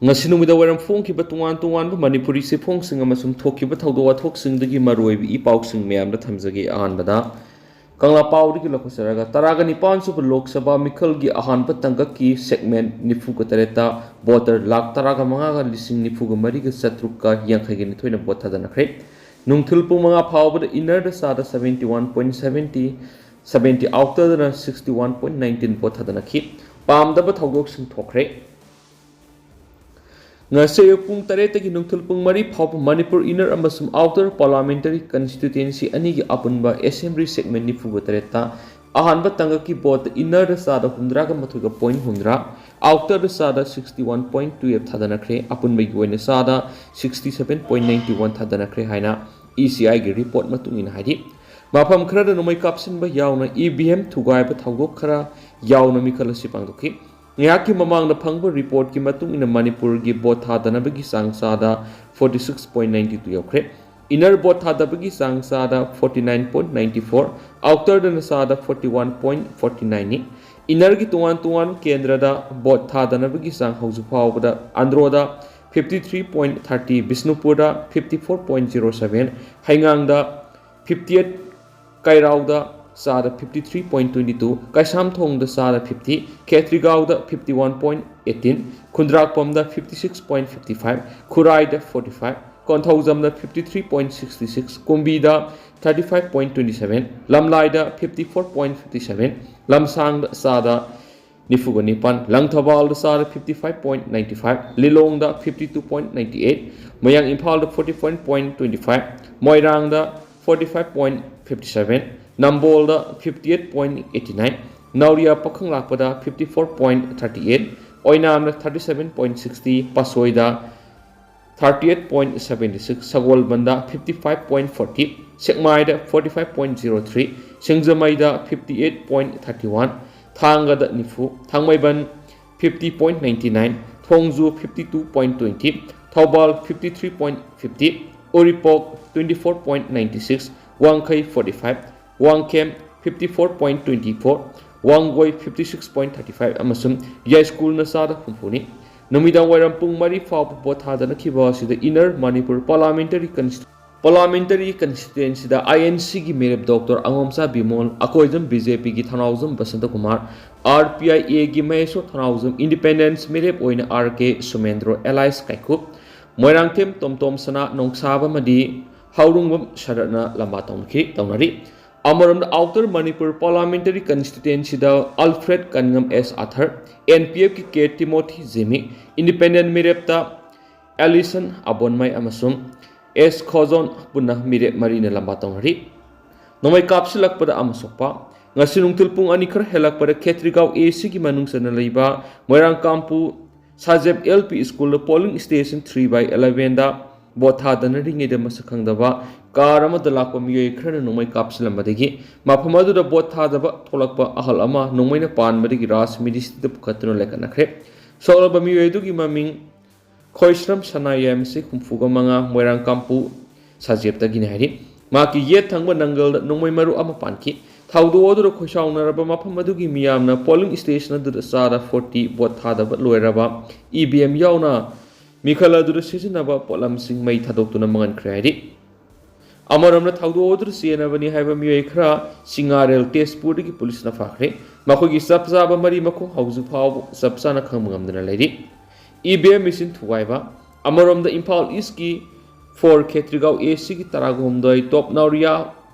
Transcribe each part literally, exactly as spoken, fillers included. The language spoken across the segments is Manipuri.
ꯉꯁꯤ ꯅꯨꯃꯤꯗꯥꯡ ꯋꯥꯏꯔꯝ ꯐꯣꯡꯈꯤꯕ ꯇꯣꯉꯥꯟ ꯇꯣꯉꯥꯟꯕ ꯃꯅꯤꯄꯨꯔꯤ ꯆꯦꯐꯣꯡꯁꯤꯡ ꯑꯃꯁꯨꯡ ꯊꯣꯛꯈꯤꯕ ꯊꯧꯗꯣꯛ ꯋꯥꯊꯣꯛꯁꯤꯡꯗꯒꯤ ꯃꯔꯨꯑꯣꯏꯕ ꯏ ꯄꯥꯎꯁꯤꯡ ꯃꯌꯥꯝꯗ ꯊꯝꯖꯒꯦ꯫ ꯑꯍꯥꯟꯕꯗ ꯀꯪꯂꯥ ꯄꯥꯎꯗꯒꯤ ꯂꯧꯈꯠꯆꯔꯒ, ꯇꯔꯥꯒ ꯅꯤꯄꯥꯟ ꯁꯨꯕ ꯂꯣꯛ ꯁꯚꯥ ꯃꯤꯈꯜꯒꯤ ꯑꯍꯥꯟꯕ ꯇꯥꯡꯀꯛꯀꯤ ꯁꯦꯒꯃꯦꯟ ꯅꯤꯐꯨꯒ ꯇꯔꯦꯠꯇ ꯚꯣꯇꯔ ꯂꯥꯈ ꯇꯔꯥꯒ ꯃꯉꯥꯒ ꯂꯤꯁꯤꯡ ꯅꯤꯐꯨꯒ ꯃꯔꯤꯒ ꯆꯥꯇ꯭ꯔꯨꯛꯀ ꯌꯥꯡꯈꯩꯒ ꯅꯤꯊꯣꯏꯅ ꯚꯣꯠ ꯊꯥꯗꯅꯈ꯭ꯔꯦ꯫ ꯅꯨꯡꯊꯤꯜ ꯄꯨꯡ ꯃꯉꯥ ꯐꯥꯎꯕꯗ ꯏꯟꯅꯔꯗ ꯆꯥꯗ seventy one point seventy, seventy ꯑꯥꯎꯇꯔꯗꯅ sixty one point nineteen vote ꯊꯥꯗꯅꯈꯤ꯫ ꯄꯥꯝꯗꯕ ꯊꯧꯗꯣꯛꯁꯤꯡ ꯊꯣꯛꯈ꯭ꯔꯦ꯫ ꯉꯁꯤ ꯑꯌꯨꯛ ꯄꯨꯡ ꯇꯔꯦꯠꯇꯒꯤ ꯅꯨꯡꯊꯤꯜ ꯄꯨꯡ ꯃꯔꯤ ꯐꯥꯎꯕ ꯃꯅꯤꯄꯨꯔ ꯏꯟꯅꯔ ꯑꯃꯁꯨꯡ ꯑꯥꯎꯇꯔ ꯄꯥꯔꯂꯥꯃꯦꯟꯇꯔꯤ ꯀꯟꯁꯇꯤꯇ꯭ꯌꯨꯑꯦꯟꯁꯤ ꯑꯅꯤꯒꯤ ꯑꯄꯨꯟꯕ ꯑꯦꯁꯦꯝꯕ꯭ꯂꯤ ꯁꯦꯒꯃꯦꯟ ꯅꯤꯐꯨꯒ ꯇꯔꯦꯠꯇ ꯑꯍꯥꯟꯕ ꯇꯥꯡꯀꯛꯀꯤ ꯚꯣꯠꯇ ꯏꯟꯅꯔꯗ ꯆꯥꯗ ꯍꯨꯝꯗ꯭ꯔꯥꯒ ꯃꯥꯊꯣꯏꯒ point ꯍꯨꯝꯗ꯭ꯔꯥ, ꯑꯥꯎꯇꯔꯗ ꯆꯥꯗ sixty one point twelve ꯊꯥꯗꯅꯈ꯭ꯔꯦ꯫ ꯑꯄꯨꯟꯕꯒꯤ ꯑꯣꯏꯅ ꯆꯥꯗ sixty seven point ninety one ꯊꯥꯗꯅꯈ꯭ꯔꯦ ꯍꯥꯏꯅ ꯏ ꯁꯤ ꯑꯥꯏꯒꯤ ꯔꯤꯄꯣꯔꯠ ꯃꯇꯨꯡ ꯏꯟꯅ ꯍꯥꯏꯔꯤ꯫ ꯃꯐꯝ ꯈꯔꯗ ꯅꯣꯡꯃꯩ ꯀꯥꯞꯁꯤꯟꯕ ꯌꯥꯎꯅ ꯏ ꯚꯤ ꯑꯦꯝ ꯊꯨꯒꯥꯏꯕ ꯊꯧꯗꯣꯛ ꯈꯔ ꯌꯥꯎꯅ ꯃꯤꯈꯜ ꯑꯁꯤ ꯄꯥꯡꯊꯣꯛꯈꯤ꯫ ꯉꯥꯏꯍꯥꯛꯀꯤ ꯃꯃꯥꯡꯗ ꯐꯪꯕ ꯔꯤꯄꯣꯔꯠꯀꯤ ꯃꯇꯨꯡ ꯏꯟꯅ ꯃꯅꯤꯄꯨꯔꯒꯤ ꯚꯣꯠ ꯊꯥꯗꯅꯕꯒꯤ ꯆꯥꯡ ꯆꯥꯗ forty six point ninety two ꯌꯧꯈ꯭ꯔꯦ꯫ ꯏꯟꯅꯔ ꯚꯣꯠ ꯊꯥꯗꯕꯒꯤ ꯆꯥꯡ ꯆꯥꯗ forty nine point ninety four, ꯑꯥꯎꯇꯔꯗꯅ ꯆꯥꯗ forty one point forty nine ꯅꯤ꯫ ꯏꯟꯅꯔꯒꯤ ꯇꯣꯉꯥꯟ ꯇꯣꯉꯥꯟꯕ ꯀꯦꯟꯗ꯭ꯔꯗ ꯚꯣꯠ ꯊꯥꯗꯅꯕꯒꯤ ꯆꯥꯡ ꯍꯧꯖꯤꯛ ꯐꯥꯎꯕꯗ ꯑꯟꯗ꯭ꯔꯣꯗ fifty three point thirty, ꯕꯤꯁꯅꯨꯄꯨꯔꯗ fifty four point zero seven, ꯍꯩꯉꯥꯡꯗ fifty eight, ꯀꯩꯔꯥꯎꯗ ꯆꯥꯗ fifty three point twenty two, ꯀꯩꯁꯥꯝꯊꯣꯡꯗ ꯆꯥꯗ fifty, ꯈꯦꯇ꯭ꯔꯤꯒꯥꯎꯗ fifty one point eighteen, ꯈꯨꯟꯗ꯭ꯔꯥꯛꯄꯝꯗ fifty six point fifty five, ꯈꯨꯔꯥꯏꯗ forty five, ꯀꯣꯟꯊꯧꯖꯝꯗ fifty three point sixty six, ꯀꯨꯝꯕꯤꯗ thirty five point twenty seven, ꯂꯝꯂꯥꯏꯗ fifty four point fifty seven, ꯂꯝꯁꯥꯡꯗ ꯆꯥꯗ ꯅꯤꯐꯨꯒ ꯅꯤꯄꯥꯟ, ꯂꯪꯊꯕꯥꯜꯗ ꯆꯥꯗ fifty five point ninety five, ꯂꯤꯂꯣꯡꯗ fifty two point ninety eight, ꯃꯌꯥꯡ ꯏꯝꯐꯥꯜꯗ forty four point twenty five, ꯃꯣꯏꯔꯥꯡꯗ forty five point fifty seven, ꯅꯝꯕꯣꯜꯗ fifty eight point eighty nine, ꯅꯥꯎꯔꯤꯌꯥ ꯄꯥꯈꯪꯂꯥꯛꯄꯗ fifty four point thirty eight, ꯑꯣꯏꯅꯥꯝꯗ thirty seven point sixty, ꯄꯥꯠꯁꯣꯏꯗ thirty eight point seventy six, ꯁꯒꯣꯜꯕꯟꯗ fifty five point forty, ꯁꯦꯛꯃꯥꯏꯗ forty five point zero three, ꯁꯤꯡꯖꯃꯩꯗ fifty eight point thirty one, ꯊꯥꯡꯒꯗ ꯅꯤꯐꯨ, ꯊꯥꯡꯃꯩꯕꯟ fifty point ninety nine, ꯊꯣꯡꯖꯨ fifty two point twenty, Thoubal fifty three point fifty, ꯎꯔꯤꯄꯣꯛ twenty four point ninety six, ꯋꯥꯡꯈꯩ forty five, Wangkhem fifty four point twenty four, Wangoi fifty six point thirty five ꯑꯃꯁꯨꯡ ꯌꯥꯏꯁ꯭ꯀꯨꯜꯅ ꯆꯥꯗ ꯍꯨꯝꯐꯨꯅꯤ꯫ ꯅꯨꯃꯤꯗꯥꯡ ꯋꯥꯏꯔꯝ ꯄꯨꯡ ꯃꯔꯤ ꯐꯥꯎꯕ ꯚꯣꯠ ꯊꯥꯗꯅꯈꯤꯕ ꯑꯁꯤꯗ Inner Manipur Parliamentary Constitu- Parliamentary Constituencyꯗ INCꯒꯤ ꯃꯤꯔꯦꯞ ꯗꯣꯛꯇꯔ ꯑꯉꯣꯝꯆꯥ ꯕꯤꯃꯣꯜ, ꯑꯀꯣꯏꯖꯝ BJPꯒꯤ ꯊꯅꯥꯎꯖꯝ ꯕꯁꯟꯇꯀꯨꯃꯥꯔ, RPIAꯒꯤ ꯃꯍꯦꯁꯣꯔ ꯊꯅꯥꯎꯖꯝ, Independence ꯃꯤꯔꯦꯞ ꯑꯣꯏꯅ RK ꯁꯨꯃꯦꯟꯗ꯭ꯔꯣ, alias ꯀꯥꯏꯀꯨ, ꯃꯣꯏꯔꯥꯡꯊꯦꯝ ꯇꯣꯝꯇꯣꯝ ꯁꯅꯥ, ꯅꯣꯡꯁꯥꯕ ꯑꯃꯗꯤ ꯍꯥꯎꯔꯨꯡꯕꯝ ꯁꯔꯠꯅ ꯂꯝꯕꯥ ꯇꯧꯅꯈꯤ, ꯇꯧꯅꯔꯤ꯫ ꯑꯃꯔꯣꯝꯗ Outer Manipur Parliamentary Constituencyꯗ Alfred ꯀꯟꯉꯝ, S ꯑꯥꯊꯔ, NPFꯀꯤ K Timothy ꯖꯤꯃꯤ, Independent ꯃꯤꯔꯦꯞꯇ ꯑꯦꯂꯤꯁꯟ ꯑꯕꯣꯟꯃꯩ ꯑꯃꯁꯨꯡ S ꯈꯣꯖꯣꯟ ꯄꯨꯟꯅ ꯃꯤꯔꯦꯞ ꯃꯔꯤꯅ ꯂꯝꯕꯥ ꯇꯧꯅꯔꯤ꯫ ꯅꯣꯡꯃꯩ ꯀꯥꯞꯁꯤꯜꯂꯛꯄꯗ ꯑꯃ ꯁꯣꯛꯄ꯫ ꯉꯁꯤ ꯅꯨꯡꯊꯤꯜ ꯄꯨꯡ ꯑꯅꯤ ꯈꯔ ꯍꯦꯜꯂꯛꯄꯗ ꯈꯦꯇ꯭ꯔꯤꯒꯥꯎ ACꯒꯤ ꯃꯅꯨꯡ ꯆꯟꯅ ꯂꯩꯕ ꯃꯣꯏꯔꯥꯡꯀꯥꯝꯄꯨ ꯁꯥꯖꯦꯞ LP Schoolꯗ polling station three by elevenꯗ ꯚꯣꯠ ꯊꯥꯗꯅꯔꯤꯉꯩꯗ ꯃꯁꯛ ꯈꯪꯗꯕ ꯀꯥꯔ ꯑꯃꯗ ꯂꯥꯛꯄ ꯃꯤꯑꯣꯏ ꯈꯔꯅ ꯅꯣꯡꯃꯩ ꯀꯥꯞꯁꯤꯜꯂꯝꯕꯗꯒꯤ ꯃꯐꯝ ꯑꯗꯨꯗ ꯚꯣꯠ ꯊꯥꯗꯕ ꯊꯣꯛꯂꯛꯄ ꯑꯍꯜ ꯑꯃ ꯅꯣꯡꯃꯩꯅ ꯄꯥꯟꯕꯗꯒꯤ ꯔꯥꯖ ꯃꯤꯅꯤꯁꯇ꯭ꯔꯤꯗ ꯄꯨꯈꯠꯇꯨꯅ ꯂꯩꯈꯠꯅꯈ꯭ꯔꯦ꯫ ꯁꯣꯛꯂꯕ ꯃꯤꯑꯣꯏ ꯑꯗꯨꯒꯤ ꯃꯃꯤꯡ ꯈꯣꯏꯁ꯭ꯔꯝ ꯁꯅꯥ, ꯌꯥꯏꯃꯁꯤ ꯍꯨꯝꯐꯨꯒ ꯃꯉꯥ, ꯃꯣꯏꯔꯥꯡꯀꯥꯝꯄꯨ ꯁꯥꯖꯦꯞꯇꯒꯤꯅꯤ ꯍꯥꯏꯔꯤ꯫ ꯃꯍꯥꯛꯀꯤ ꯌꯦꯠ ꯊꯪꯕ ꯅꯪꯒꯜꯗ ꯅꯣꯡꯃꯩ ꯃꯔꯨ ꯑꯃ ꯄꯥꯟꯈꯤ꯫ ꯊꯧꯗꯣꯛ ꯑꯗꯨꯗ ꯈꯣꯏꯁꯥꯎꯅꯔꯕ ꯃꯐꯝ ꯑꯗꯨꯒꯤ ꯃꯤꯌꯥꯝꯅ polling station ꯑꯗꯨꯗ ꯆꯥꯗ forty ꯚꯣꯠ ꯊꯥꯗꯕ ꯂꯣꯏꯔꯕ EVM ꯌꯥꯎꯅ ꯃꯤꯈꯜ ꯑꯗꯨꯗ ꯁꯤꯖꯤꯟꯅꯕ ꯄꯣꯠꯂꯝꯁꯤꯡ ꯃꯩ ꯊꯥꯗꯣꯛꯇꯨꯅ ꯃꯥꯡꯍꯟꯈ꯭ꯔꯦ ꯍꯥꯏꯔꯤ꯫ ꯑꯃꯔꯣꯝꯗ ꯊꯧꯗꯣꯛ ꯑꯗꯨꯗ ꯆꯦꯟꯅꯕꯅꯤ ꯍꯥꯏꯕ ꯃꯤꯑꯣꯏ ꯈꯔ ꯁꯤꯡꯉꯥꯔꯦꯜ ꯇꯦꯖꯄꯨꯔꯗꯒꯤ ꯄꯨꯂꯤꯁꯅ ꯐꯥꯈ꯭ꯔꯦ꯫ ꯃꯈꯣꯏꯒꯤ ꯆꯞ ꯆꯥꯕ ꯃꯔꯤ ꯃꯈꯣꯡ ꯍꯧꯖꯤꯛ ꯐꯥꯎꯕ ꯆꯞ ꯆꯥꯅ ꯈꯪꯕ ꯉꯝꯗꯅ ꯂꯩꯔꯤ꯫ EVM machine ꯊꯨꯒꯥꯏꯕ꯫ ꯑꯃꯔꯣꯝꯗ ꯏꯝꯐꯥꯜ ꯏꯁꯀꯤ four ꯈꯦꯇ꯭ꯔꯤꯒꯥꯎ ACꯒꯤ ꯇꯔꯥꯒ ꯍꯨꯝꯗꯣꯏ ꯇꯣꯞ ꯅꯥꯎꯔꯤꯌꯥ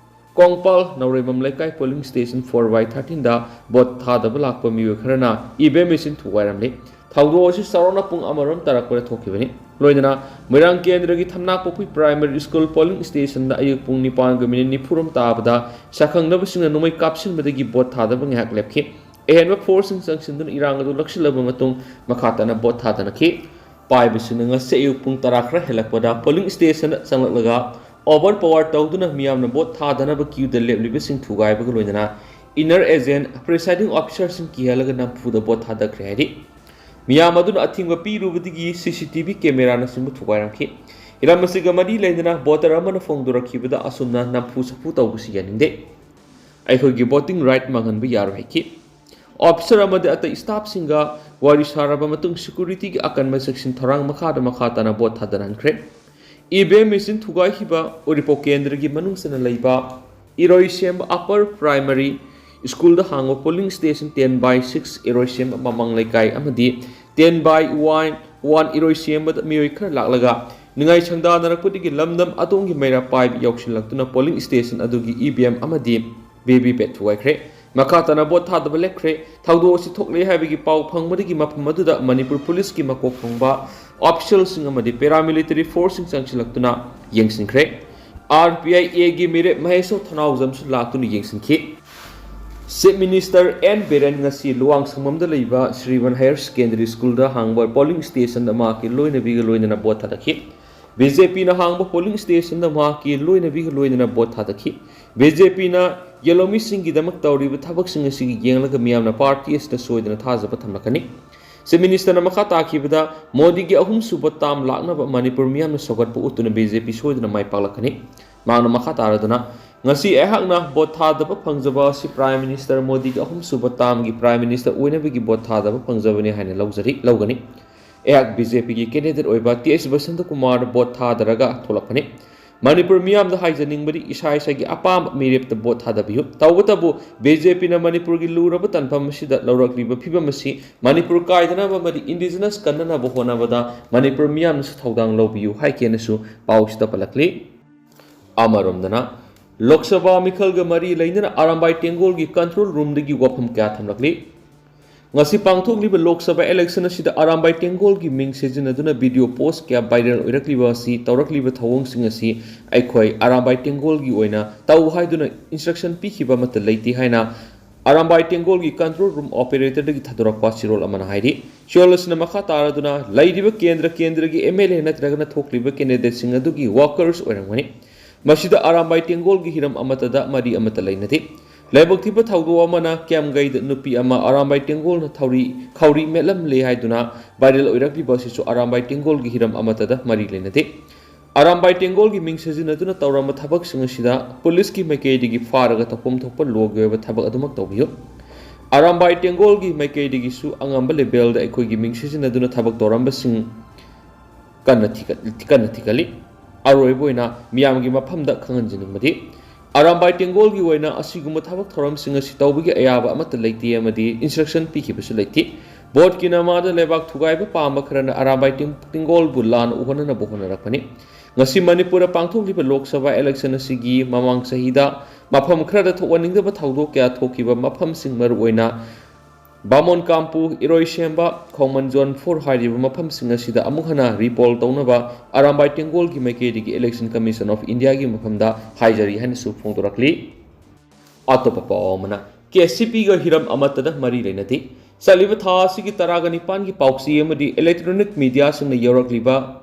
ꯀꯣꯡꯄꯥꯜ ꯅꯥꯎꯔꯦꯝꯕꯝ ꯂꯩꯀꯥꯏ polling station four by thirteenꯗ ꯚꯣꯠ ꯊꯥꯗꯕ ꯂꯥꯛꯄ ꯃꯤꯑꯣꯏ ꯈꯔꯅ EVM machine ꯊꯨꯒꯥꯏꯔꯝꯂꯤ꯫ ꯊꯧꯗꯣꯛ ꯑꯁꯤ ꯆꯥꯎꯔꯥꯛꯅ ꯄꯨꯡ ꯑꯃꯔꯣꯝ ꯇꯥꯔꯛꯄꯗ ꯊꯣꯛꯈꯤꯕꯅꯤ꯫ ꯂꯣꯏꯅꯅ ꯃꯣꯏꯔꯥꯡ ꯀꯦꯟꯗ꯭ꯔꯒꯤ ꯊꯝꯅꯥꯄꯣꯛꯄꯤ Primary School polling stationꯗ ꯑꯌꯨꯛ ꯄꯨꯡ ꯅꯤꯄꯥꯟꯒ ꯃꯤꯅꯤꯠ ꯅꯤꯐꯨꯔꯣꯝ ꯇꯥꯕꯗ ꯁꯛꯈꯪꯅꯕꯁꯤꯡꯅ ꯅꯣꯡꯃꯩ ꯀꯥꯞꯁꯤꯟꯕꯗꯒꯤ ꯚꯣꯠ ꯊꯥꯗꯕ ꯉꯥꯏꯍꯥꯛ ꯂꯦꯞꯈꯤ꯫ ꯑꯍꯦꯟꯕ forceꯁꯤꯡ ꯆꯪꯁꯤꯟꯗꯨꯅ ꯏꯔꯥꯡ ꯑꯗꯨ ꯂꯛꯁꯤꯜꯂꯕ ꯃꯇꯨꯡ ꯃꯈꯥ ꯇꯥꯅ ꯚꯣꯠ ꯊꯥꯗꯅꯈꯤ꯫ ꯄꯥꯏꯕꯁꯤꯡꯅ ꯉꯁꯤ ꯑꯌꯨꯛ ꯄꯨꯡ ꯇꯔꯥ ꯈꯔ ꯍꯦꯜꯂꯛꯄꯗ polling stationꯗ ꯆꯪꯂꯛꯂꯒ over power ꯇꯧꯗꯨꯅ ꯃꯤꯌꯥꯝꯅ ꯚꯣꯠ ꯊꯥꯗꯅꯕ queueꯗ ꯂꯦꯞꯂꯤꯕꯁꯤꯡ ꯊꯨꯒꯥꯏꯕꯒ ꯂꯣꯏꯅꯅ inner agent, presiding officerꯁꯤꯡ ꯀꯤꯍꯜꯂꯒ ꯅꯝꯐꯨꯗ ꯚꯣꯠ ꯊꯥꯗꯈ꯭ꯔꯦ ꯍꯥꯏꯔꯤ꯫ ꯃꯤꯌꯥꯝ ꯑꯗꯨꯅ ꯑꯊꯤꯡꯕ ꯄꯤꯔꯨꯕꯗꯒꯤ CCTV cameraꯅꯆꯤꯡꯕ ꯊꯨꯒꯥꯏꯔꯝꯈꯤ꯫ ꯍꯤꯔꯝ ꯑꯁꯤꯒ ꯃꯔꯤ ꯂꯩꯅꯅ voter ꯑꯃꯅ ꯐꯣꯡꯗꯣꯔꯛꯈꯤꯕꯗ ꯑꯁꯨꯝꯅ ꯅꯝꯐꯨ ꯁꯥꯐꯨ ꯇꯧꯕꯁꯤ ꯌꯥꯅꯤꯡꯗꯦ꯫ ꯑꯩꯈꯣꯏꯒꯤ voting right ꯃꯥꯡꯍꯟꯕ ꯌꯥꯔꯣꯏ ꯍꯥꯏꯈꯤ꯫ Officer ꯑꯃꯗꯤ ꯑꯇꯩ staffꯁꯤꯡꯒ ꯋꯥꯔꯤ ꯁꯥꯔꯕ ꯃꯇꯨꯡ security ꯒꯤ ꯑꯀꯟꯕ ꯆꯦꯛꯁꯤꯟ ꯊꯧꯔꯥꯡ ꯃꯈꯥꯗ ꯃꯈꯥ ꯇꯥꯅ vote ꯊꯥꯗꯅꯍꯟꯈ꯭ꯔꯦ꯫ E V M machine ꯊꯨꯒꯥꯏꯈꯤꯕ ꯎꯔꯤꯄꯣꯛ ꯀꯦꯟꯗ꯭ꯔꯒꯤ ꯃꯅꯨꯡ ꯆꯟꯅ ꯂꯩꯕ ꯏꯔꯣꯏꯁꯦꯝꯕ Upper Primary School ꯗ ꯍꯥꯡꯕ polling station ten by six ꯏꯔꯣꯏꯁꯦꯝꯕ ꯃꯃꯥꯡ ꯂꯩꯀꯥꯏ ꯑꯃꯗꯤ ten by one one ꯏꯔꯣꯏꯁꯦꯝꯕꯗ ꯃꯤꯑꯣꯏ ꯈꯔ ꯂꯥꯛꯂꯒ ꯅꯤꯡꯉꯥꯏ ꯁꯪꯗꯥꯅꯔꯛꯄꯗꯒꯤ ꯂꯝꯗꯝ ꯑꯗꯣꯝꯒꯤ ꯃꯩꯔꯥ ꯄꯥꯏꯕ ꯌꯥꯎꯁꯤꯜꯂꯛꯇꯨꯅ polling station ꯑꯗꯨꯒꯤ E V M ꯑꯃꯗꯤ V V P A T ꯊꯨꯒꯥꯏꯈ꯭ꯔꯦ꯫ ꯃꯈꯥ ꯇꯥꯅ vote ꯊꯥꯗꯕ ꯂꯦꯞꯈ꯭ꯔꯦ꯫ ꯊꯧꯗꯣꯛ ꯑꯁꯤ ꯊꯣꯛꯂꯦ ꯍꯥꯏꯕꯒꯤ ꯄꯥꯎ ꯐꯪꯕꯗꯒꯤ ꯃꯐꯝ ꯑꯗꯨꯗ ꯃꯅꯤꯄꯨꯔ police ꯀꯤ ꯃꯀꯣꯛ ꯊꯣꯡꯕ official ꯁꯤꯡ ꯑꯃꯗꯤ paramilitary force ꯁꯤꯡ ꯆꯪꯁꯤꯜꯂꯛꯇꯨꯅ ꯌꯦꯡꯁꯤꯟꯈ꯭ꯔꯦ꯫ R P I A ꯒꯤ ꯃꯤꯔꯦꯞ ꯃꯍꯦꯁꯣ ꯊꯅꯥꯎꯖꯝꯁꯨ ꯂꯥꯛꯇꯨꯅ ꯌꯦꯡꯁꯤꯟꯈꯤ꯫ Chief Minister N Biren ꯉꯁꯤ ꯂꯨꯋꯥꯡꯁꯪꯕꯝꯗ ꯂꯩꯕ ꯁ꯭ꯔꯤꯃꯟ Higher Secondary School ꯗ ꯍꯥꯡꯕ polling station ꯗ ꯃꯍꯥꯛꯀꯤ ꯂꯣꯏꯅꯕꯤꯒ ꯂꯣꯏꯅꯅ vote ꯊꯥꯗꯈꯤ꯫ B J P ꯅ ꯍꯥꯡꯕ polling station ꯗ ꯃꯍꯥꯛꯀꯤ ꯂꯣꯏꯅꯕꯤꯒ ꯂꯣꯏꯅꯅ vote ꯊꯥꯗꯈꯤ꯫ B J P ꯅ ꯌꯦꯜꯍꯧꯃꯤꯁꯤꯡꯒꯤꯗꯃꯛ ꯇꯧꯔꯤꯕ ꯊꯕꯛꯁꯤꯡ ꯑꯁꯤꯒꯤ ꯌꯦꯡꯂꯒ ꯃꯤꯌꯥꯝꯅ party ꯑꯁꯤꯗ ꯁꯣꯏꯗꯅ ꯊꯥꯖꯕ ꯊꯝꯂꯛꯀꯅꯤ꯫ Chief Minister ꯅ ꯃꯈꯥ ꯇꯥꯈꯤꯕꯗ, ꯃꯣꯗꯤꯒꯤ ꯑꯍꯨꯝꯁꯨꯕ term ꯂꯥꯛꯅꯕ ꯃꯅꯤꯄꯨꯔ ꯃꯤꯌꯥꯝꯅ ꯁꯧꯒꯠꯄ ꯎꯠꯇꯨꯅ B J P ꯁꯣꯏꯗꯅ ꯃꯥꯏ ꯄꯥꯛꯂꯛꯀꯅꯤ꯫ ꯃꯍꯥꯛꯅ ꯃꯈꯥ ꯇꯥꯔꯗꯨꯅ, ꯉꯁꯤ ꯑꯩꯍꯥꯛꯅ vote ꯊꯥꯗꯕ ꯐꯪꯖꯕ ꯑꯁꯤ Prime Minister ꯃꯣꯗꯤꯒꯤ ꯑꯍꯨꯝꯁꯨꯕ term ꯒꯤ Prime Minister ꯑꯣꯏꯅꯕꯒꯤ vote ꯊꯥꯗꯕ ꯐꯪꯖꯕꯅꯤ ꯍꯥꯏꯅ ꯂꯧꯖꯔꯤ, ꯂꯧꯒꯅꯤ꯫ ꯑꯩꯍꯥꯛ B J P ꯒꯤ candidate ꯑꯣꯏꯕ T H ꯕꯁꯟꯇ ꯀꯨꯃꯥꯔꯗ vote ꯊꯥꯗꯔꯒ ꯊꯣꯛꯂꯛꯄꯅꯤ꯫ ꯃꯅꯤꯄꯨꯔ ꯃꯤꯌꯥꯝꯗ ꯍꯥꯏꯖꯅꯤꯡꯕꯗꯤ ꯏꯁꯥ ꯏꯁꯥꯒꯤ ꯑꯄꯥꯝꯕ ꯃꯤꯔꯦꯞꯇ vote ꯊꯥꯗꯕꯤꯌꯨ꯫ ꯇꯧꯕꯇꯕꯨ B J P ꯅ ꯃꯅꯤꯄꯨꯔꯒꯤ ꯂꯨꯔꯕ ꯇꯥꯟꯐꯝ ꯑꯁꯤꯗ ꯂꯧꯔꯛꯂꯤꯕ ꯐꯤꯚꯝ ꯑꯁꯤ ꯃꯅꯤꯄꯨꯔ ꯀꯥꯏꯗꯅꯕ ꯑꯃꯗꯤ indigenous ꯀꯟꯅꯅꯕ ꯍꯣꯠꯅꯕꯗ ꯃꯅꯤꯄꯨꯔ ꯃꯤꯌꯥꯝꯅꯁꯨ ꯊꯧꯗꯥꯡ ꯂꯧꯕꯤꯌꯨ ꯍꯥꯏꯈꯤꯅꯁꯨ ꯄꯥꯎꯁꯤꯗ ꯄꯜꯂꯛꯂꯤ꯫ ꯑꯃꯔꯣꯝꯗꯅ, ꯂꯣꯛ ꯁꯚꯥ ꯃꯤꯈꯜꯒ ꯃꯔꯤ ꯂꯩꯅꯅ ꯑꯔꯥꯝꯕꯥꯏ ꯇꯦꯡꯒꯣꯜꯒꯤ control room ꯗꯒꯤ ꯋꯥꯐꯝ ꯀꯌꯥ ꯊꯝꯂꯛꯂꯤ꯫ ꯉꯁꯤ ꯄꯥꯡꯊꯣꯛꯂꯤꯕ ꯂꯣꯛ ꯁꯚꯥ election ꯑꯁꯤꯗ ꯑꯔꯥꯝꯕꯥꯏ ꯇꯦꯡꯒꯣꯜꯒꯤ ꯃꯤꯡ ꯁꯤꯖꯤꯟꯅꯗꯨꯅ video post ꯀꯌꯥ viral ꯑꯣꯏꯔꯛꯂꯤꯕ ꯑꯁꯤ ꯇꯧꯔꯛꯂꯤꯕ ꯊꯧꯑꯣꯡꯁꯤꯡ ꯑꯁꯤ ꯑꯩꯈꯣꯏ ꯑꯔꯥꯝꯕꯥꯏ ꯇꯦꯡꯒꯣꯜꯒꯤ ꯑꯣꯏꯅ ꯇꯧ ꯍꯥꯏꯗꯨꯅ instruction ꯄꯤꯈꯤꯕ ꯑꯃꯠꯇ ꯂꯩꯇꯦ ꯍꯥꯏꯅ ꯑꯔꯥꯝꯕꯥꯏ ꯇꯦꯡꯒꯣꯜꯒꯤ control room operator ꯗꯒꯤ ꯊꯥꯗꯣꯔꯛꯄ ꯆꯦꯔꯣꯜ ꯑꯃꯅ ꯍꯥꯏꯔꯤ꯫ ꯆꯦꯔꯣꯜ ꯑꯁꯤꯅ ꯃꯈꯥ ꯇꯥꯔꯗꯨꯅ, ꯂꯩꯔꯤꯕ ꯀꯦꯟꯗ꯭ꯔ ꯀꯦꯟꯗ꯭ꯔꯒꯤ M L A ꯅꯠꯇ꯭ꯔꯒꯅ ꯊꯣꯛꯂꯤꯕ candidate ꯁꯤꯡ ꯑꯗꯨꯒꯤ workers ꯑꯣꯏꯔꯝꯒꯅꯤ꯫ ꯃꯁꯤꯗ ꯑꯔꯥꯝꯕꯥꯏ ꯇꯦꯡꯒꯣꯜꯒꯤ ꯍꯤꯔꯝ ꯑꯃꯠꯇꯗ ꯃꯔꯤ ꯑꯃꯠꯇ ꯂꯩꯅꯗꯦ꯫ ꯂꯥꯏꯕꯛ ꯊꯤꯕ ꯊꯧꯗꯣꯛ ꯑꯃꯅ, ꯀꯤꯌꯥꯝꯒꯩꯗ ꯅꯨꯄꯤ ꯑꯃ ꯑꯔꯥꯝꯕꯥꯏ ꯇꯦꯡꯒꯣꯜꯅ ꯊꯧꯔꯤ, ꯈꯧꯔꯤ ꯃꯦꯠꯂꯝꯂꯦ ꯍꯥꯏꯗꯨꯅ viral ꯑꯣꯏꯔꯛꯂꯤꯕ ꯑꯁꯤꯁꯨ ꯑꯔꯥꯝꯕꯥꯏ ꯇꯦꯡꯒꯣꯜꯒꯤ ꯍꯤꯔꯝ ꯑꯃꯠꯇꯗ ꯃꯔꯤ ꯂꯩꯅꯗꯦ꯫ ꯑꯔꯥꯝꯕꯥꯏ ꯇꯦꯡꯒꯣꯜꯒꯤ ꯃꯤꯡ ꯁꯤꯖꯤꯟꯅꯗꯨꯅ ꯇꯧꯔꯝꯕ ꯊꯕꯛꯁꯤꯡ ꯑꯁꯤꯗ police ꯀꯤ ꯃꯥꯏꯀꯩꯗꯒꯤ ꯐꯥꯔꯒ ꯇꯧꯐꯝ ꯊꯣꯛꯄ law ꯒꯤ ꯑꯣꯏꯕ ꯊꯕꯛ ꯑꯗꯨꯃꯛ ꯇꯧꯕꯤꯌꯨ꯫ ꯑꯔꯥꯝꯕꯥꯏ ꯇꯦꯡꯒꯣꯜꯒꯤ ꯃꯥꯏꯀꯩꯗꯒꯤꯁꯨ ꯑꯉꯝꯕ ꯂꯦꯚꯦꯜꯗ ꯑꯩꯈꯣꯏꯒꯤ ꯃꯤꯡ ꯁꯤꯖꯤꯟꯅꯗꯨꯅ ꯊꯕꯛ ꯇꯧꯔꯝꯕꯁꯤꯡ ꯀꯟꯅ ꯊꯤꯒꯠ-, ꯀꯟꯅ ꯊꯤꯒꯠꯂꯤ꯫ ꯑꯔꯣꯏꯕ ꯑꯣꯏꯅ ꯃꯤꯌꯥꯝꯒꯤ ꯃꯐꯝꯗ ꯈꯪꯍꯟꯖꯅꯤꯡꯕꯗꯤ, ꯑꯔꯥꯝꯕꯥꯏ ꯇꯦꯡꯒꯣꯜꯒꯤ ꯑꯣꯏꯅ ꯑꯁꯤꯒꯨꯝꯕ ꯊꯕꯛ ꯊꯧꯔꯝꯁꯤꯡ ꯑꯁꯤ ꯇꯧꯕꯒꯤ ꯑꯌꯥꯕ ꯑꯃꯠꯇ ꯂꯩꯇꯦ ꯑꯃꯗꯤ instruction ꯄꯤꯈꯤꯕꯁꯨ ꯂꯩꯇꯦ꯫ ꯚꯣꯠꯀꯤ ꯅꯃꯥꯗ ꯂꯩꯕꯥꯛ ꯊꯨꯒꯥꯏꯕ ꯄꯥꯝꯕ ꯈꯔꯅ ꯑꯔꯥꯝꯕꯥꯏ ꯇꯦꯡ-, ꯇꯦꯡꯒꯣꯜꯕꯨ ꯂꯥꯟ ꯎꯍꯟꯅꯅꯕ ꯍꯣꯠꯅꯔꯛꯄꯅꯤ꯫ ꯉꯁꯤ ꯃꯅꯤꯄꯨꯔꯗ ꯄꯥꯡꯊꯣꯛꯂꯤꯕ ꯂꯣꯛ ꯁꯚꯥ election ꯑꯁꯤꯒꯤ ꯃꯃꯥꯡ ꯆꯍꯤꯗ ꯃꯐꯝ ꯈꯔꯗ ꯊꯣꯛꯍꯟꯅꯤꯡꯗꯕ ꯊꯧꯗꯣꯛ ꯀꯌꯥ ꯊꯣꯛꯈꯤꯕ ꯃꯐꯝꯁꯤꯡ, ꯃꯔꯨꯑꯣꯏꯅ ꯕꯥꯃꯣꯟ ꯀꯥꯝꯄꯨ, ꯏꯔꯣꯏꯁꯦꯝꯕ, ꯈꯣꯡꯃꯟ Zone four ꯍꯥꯏꯔꯤꯕ ꯃꯐꯝꯁꯤꯡ ꯑꯁꯤꯗ ꯑꯃꯨꯛ ꯍꯟꯅ repoll ꯇꯧꯅꯕ ꯑꯔꯥꯝꯕꯥꯏ ꯇꯦꯡꯒꯣꯜꯒꯤ ꯃꯥꯏꯀꯩꯗꯒꯤ Election Commission of Indiaꯒꯤ ꯃꯐꯝꯗ ꯍꯥꯏꯖꯔꯤ ꯍꯥꯏꯅꯁꯨ ꯐꯣꯡꯗꯣꯔꯛꯂꯤ꯫ ꯑꯇꯣꯞꯄ ꯄꯥꯎ ꯑꯃꯅ, KCPꯒ ꯍꯤꯔꯝ ꯑꯃꯠꯇꯗ ꯃꯔꯤ ꯂꯩꯅꯗꯦ꯫ ꯆꯠꯂꯤꯕ ꯊꯥ ꯑꯁꯤꯒꯤ ꯇꯔꯥꯒ ꯅꯤꯄꯥꯟꯒꯤ ꯄꯥꯎꯆꯦ ꯑꯃꯗꯤ electronic mediaꯁꯤꯡꯅ ꯌꯧꯔꯛꯂꯤꯕ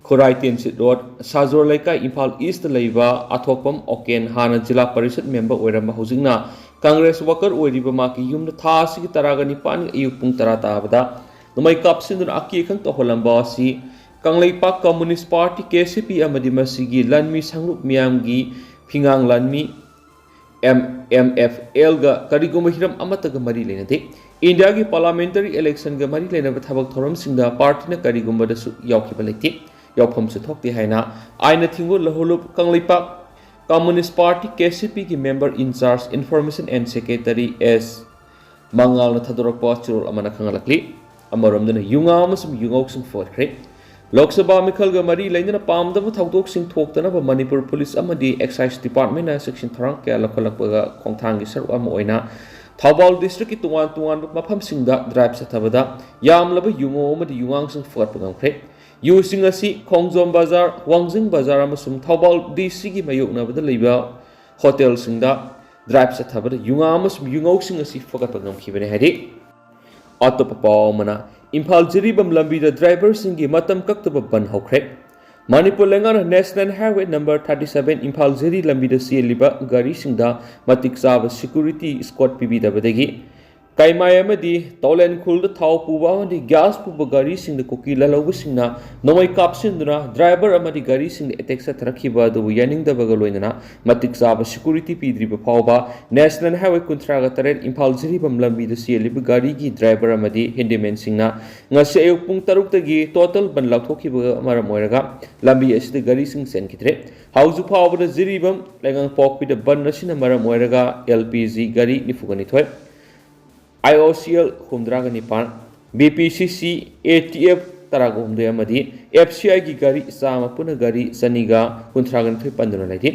ꯈꯨꯔꯥꯏ ꯇꯦꯟꯁꯤꯠ ꯔꯣꯗ, ꯁꯥꯖꯣꯔ ꯂꯩꯀꯥꯏ, ꯏꯝꯐꯥꯜ ꯏꯁꯇ ꯂꯩꯕ ꯑꯊꯣꯛꯄꯝ ꯑꯣꯀꯦꯟ, ꯍꯥꯟꯅ ꯖꯤꯂꯥ ꯄꯔꯤꯁꯠ ꯃꯦꯝꯕꯔ ꯑꯣꯏꯔꯝꯕ, ꯍꯧꯖꯤꯛꯅ ꯀꯪꯒ꯭ꯔꯦꯁ ꯋꯥꯀꯔ ꯑꯣꯏꯔꯤꯕ ꯃꯍꯥꯛꯀꯤ ꯌꯨꯝꯗ ꯊꯥ ꯑꯁꯤꯒꯤ ꯇꯔꯥꯒ ꯅꯤꯄꯥꯟꯒꯤ ꯑꯌꯨꯛ ꯄꯨꯡ ꯇꯔꯥ ꯇꯥꯕꯗ ꯅꯣꯡꯃꯩ ꯀꯥꯞꯁꯤꯟꯗꯨꯅ ꯑꯀꯤ ꯑꯈꯪ ꯇꯧꯍꯜꯂꯝꯕ ꯑꯁꯤ ꯀꯪꯂꯩꯄꯥꯛ ꯀꯝꯃꯨꯅꯤꯁ ꯄꯥꯔꯇꯤ, KCP, ꯑꯃꯗꯤ ꯃꯁꯤꯒꯤ ꯂꯟꯃꯤ ꯁꯪꯂꯨꯞ ꯃꯤꯌꯥꯝꯒꯤ ꯐꯤꯉꯥꯡ ꯂꯥꯟꯃꯤ, ꯑꯦꯝ ꯑꯦꯝ ꯑꯦꯐ ꯑꯦꯜꯒ ꯀꯔꯤꯒꯨꯝꯕ ꯍꯤꯔꯝ ꯑꯃꯠꯇꯒ ꯃꯔꯤ ꯂꯩꯅꯗꯦ꯫ ꯏꯟꯗꯤꯌꯥꯒꯤ parliamentary electionꯒ ꯃꯔꯤ ꯂꯩꯅꯕ ꯊꯕꯛ ꯊꯧꯔꯝꯁꯤꯡꯗ ꯄꯥꯔꯇꯤꯅ ꯀꯔꯤꯒꯨꯝꯕꯗꯁꯨ ꯌꯥꯎꯈꯤꯕ ꯂꯩꯇꯦ, ꯌꯥꯎꯐꯝꯁꯨ ꯊꯣꯛꯇꯦ ꯍꯥꯏꯅ ꯑꯥꯏꯅ ꯊꯤꯡꯒꯨ ꯂꯍꯨꯂꯨꯞ ꯀꯪꯂꯩꯄꯥꯛ ꯀꯝꯃꯨꯅꯤꯁ ꯄꯥꯔꯇꯤ, KCPꯒꯤ member in charge, information and secretary S ꯃꯉꯥꯜꯅ ꯊꯥꯗꯣꯔꯛꯄ ꯆꯦꯔꯣꯜ ꯑꯃꯅ ꯈꯪꯍꯜꯂꯛꯂꯤ꯫ ꯑꯃꯔꯣꯝꯗꯅ ꯌꯨꯉꯥ ꯑꯃꯁꯨꯡ ꯌꯨꯉꯧꯁꯤꯡ ꯐꯒꯠꯈ꯭ꯔꯦ꯫ ꯂꯣꯛ ꯁꯚꯥ ꯃꯤꯈꯜꯒ ꯃꯔꯤ ꯂꯩꯅꯅ ꯄꯥꯝꯗꯕ ꯊꯧꯗꯣꯛꯁꯤꯡ ꯊꯣꯛꯇꯅꯕ ꯃꯅꯤꯄꯨꯔ ꯄꯨꯂꯤꯁ ꯑꯃꯗꯤ excise departmentꯅ ꯆꯦꯛꯁꯤꯟ ꯊꯧꯔꯥꯡ ꯀꯌꯥ ꯂꯧꯈꯠꯂꯛꯄꯒ ꯈꯣꯡꯊꯥꯡꯒꯤ ꯁꯔꯨꯛ ꯑꯃ ꯑꯣꯏꯅ ꯊꯧꯕꯥꯜ districtꯀꯤ ꯇꯣꯉꯥꯟ ꯇꯣꯉꯥꯟꯕ ꯃꯐꯝꯁꯤꯡꯗ drive ꯆꯠꯊꯕꯗ ꯌꯥꯝꯂꯕ ꯌꯨꯉꯧ ꯑꯃꯗꯤ ꯌꯨꯉꯥꯡꯁꯤꯡ ꯐꯒꯠꯄ ꯉꯝꯈ꯭ꯔꯦ꯫ ꯌꯨꯁꯤꯡ ꯑꯁꯤ ꯈꯣꯡꯖꯣꯝ ꯕꯖꯥꯔ, ꯋꯥꯡꯖꯤꯡ ꯕꯖꯥꯔ ꯑꯃꯁꯨꯡ ꯊꯧꯕꯥꯜ DCꯒꯤ ꯃꯥꯌꯣꯛꯅꯕꯗ ꯂꯩꯕ ꯍꯣꯇꯦꯜꯁꯤꯡꯗ drive ꯆꯠꯊꯕꯗ ꯌꯨꯉꯥ ꯑꯃꯁꯨꯡ ꯌꯨꯉꯧꯁꯤꯡ ꯑꯁꯤ ꯐꯒꯠꯄ ꯉꯝꯈꯤꯕꯅꯤ ꯍꯥꯏꯔꯤ꯫ ꯑꯇꯣꯞꯄ ꯄꯥꯎ ꯑꯃꯅ, ꯏꯝꯐꯥꯜ ꯖꯤꯔꯤꯕꯥꯝ ꯂꯝꯕꯤꯗ driverꯁꯤꯡꯒꯤ ꯃꯇꯝ ꯀꯛꯇꯕ ꯕꯟ ꯍꯧꯈ꯭ꯔꯦ꯫ ꯃꯅꯤꯄꯨꯔ ꯂꯩꯉꯥꯛꯅ National Highway number thirty seven Imphal ꯖꯤꯔꯤ ꯂꯝꯕꯤꯗ ꯆꯦꯜꯂꯤꯕ ꯒꯥꯔꯤꯁꯤꯡꯗ ꯃꯇꯤꯛ ꯆꯥꯕ security escort ꯄꯤꯕꯤꯗꯕꯗꯒꯤ ꯀꯩꯃꯥꯏ ꯑꯃꯗꯤ ꯇꯧꯂꯦꯟꯈꯨꯜꯗ ꯊꯥꯎ ꯄꯨꯕ ꯑꯃꯗꯤ ꯒ꯭ꯌꯥꯁ ꯄꯨꯕ ꯒꯥꯔꯤꯁꯤꯡꯗ ꯀꯨꯀꯤ ꯂꯥꯜꯍꯧꯕꯁꯤꯡꯅ ꯅꯣꯡꯃꯩ ꯀꯥꯞꯁꯤꯟꯗꯨꯅ ꯗ꯭ꯔꯥꯏꯚꯔ ꯑꯃꯗꯤ ꯒꯥꯔꯤꯁꯤꯡꯗ ꯑꯦꯇꯦꯛ ꯆꯠꯊꯔꯛꯈꯤꯕ ꯑꯗꯨꯕꯨ ꯌꯥꯅꯤꯡꯗꯕꯒ ꯂꯣꯏꯅꯅ ꯃꯇꯤꯛ ꯆꯥꯕ ꯁꯦꯀ꯭ꯌꯨꯔꯤꯇꯤ ꯄꯤꯗ꯭ꯔꯤꯕ ꯐꯥꯎꯕ ꯅꯦꯁꯅꯦꯜ ꯍꯥꯏꯋꯦ ꯀꯨꯟꯊ꯭ꯔꯥꯒ ꯇꯔꯦꯠ ꯏꯝꯐꯥꯜ ꯖꯤꯔꯤꯕꯥꯝ ꯂꯝꯕꯤꯗ ꯆꯦꯜꯂꯤꯕ ꯒꯥꯔꯤꯒꯤ ꯗ꯭ꯔꯥꯏꯚꯔ ꯑꯃꯗꯤ ꯍꯦꯟꯗꯤꯃꯦꯟꯁꯤꯡꯅ ꯉꯁꯤ ꯑꯌꯨꯛ ꯄꯨꯡ ꯇꯔꯨꯛꯇꯒꯤ ꯇꯣꯇꯦꯜ ꯕꯟ ꯂꯥꯎꯊꯣꯛꯈꯤꯕꯒ ꯃꯔꯝ ꯑꯣꯏꯔꯒ ꯂꯝꯕꯤ ꯑꯁꯤꯗ ꯒꯥꯔꯤꯁꯤꯡ ꯆꯦꯟꯈꯤꯗ꯭ꯔꯦ꯫ ꯍꯧꯖꯤꯛ ꯐꯥꯎꯕꯗ ꯖꯤꯔꯤꯕꯥꯝ ꯂꯩꯉꯥꯡꯄꯣꯛꯄꯤꯗ ꯕꯟ ꯑꯁꯤꯅ ꯃꯔꯝ ꯑꯣꯏꯔꯒ ꯑꯦꯜ ꯄꯤ ꯖꯤ ꯒꯥꯔꯤ ꯅꯤꯐꯨꯒ ꯅꯤꯊꯣꯏ, ꯑꯥꯏ ꯑꯣ ꯁꯤ ꯑꯦꯜ ꯍꯨꯝꯗ꯭ꯔꯥꯒ ꯅꯤꯄꯥꯟ, ꯕꯤ ꯄꯤ ꯁꯤ ꯁꯤ, ꯑꯦ ꯇꯤ ꯑꯦꯐ ꯇꯔꯥꯒ ꯍꯨꯝꯗꯣꯏ ꯑꯃꯗꯤ ꯑꯦꯐ ꯁꯤ ꯑꯥꯏꯒꯤ ꯒꯥꯔꯤ ꯆꯥꯝꯃ ꯄꯨꯟꯅ ꯒꯥꯔꯤ ꯆꯅꯤꯒ ꯀꯨꯟꯊ꯭ꯔꯥꯒ ꯅꯤꯊꯣꯏ ꯄꯟꯗꯨꯅ ꯂꯩꯔꯤ꯫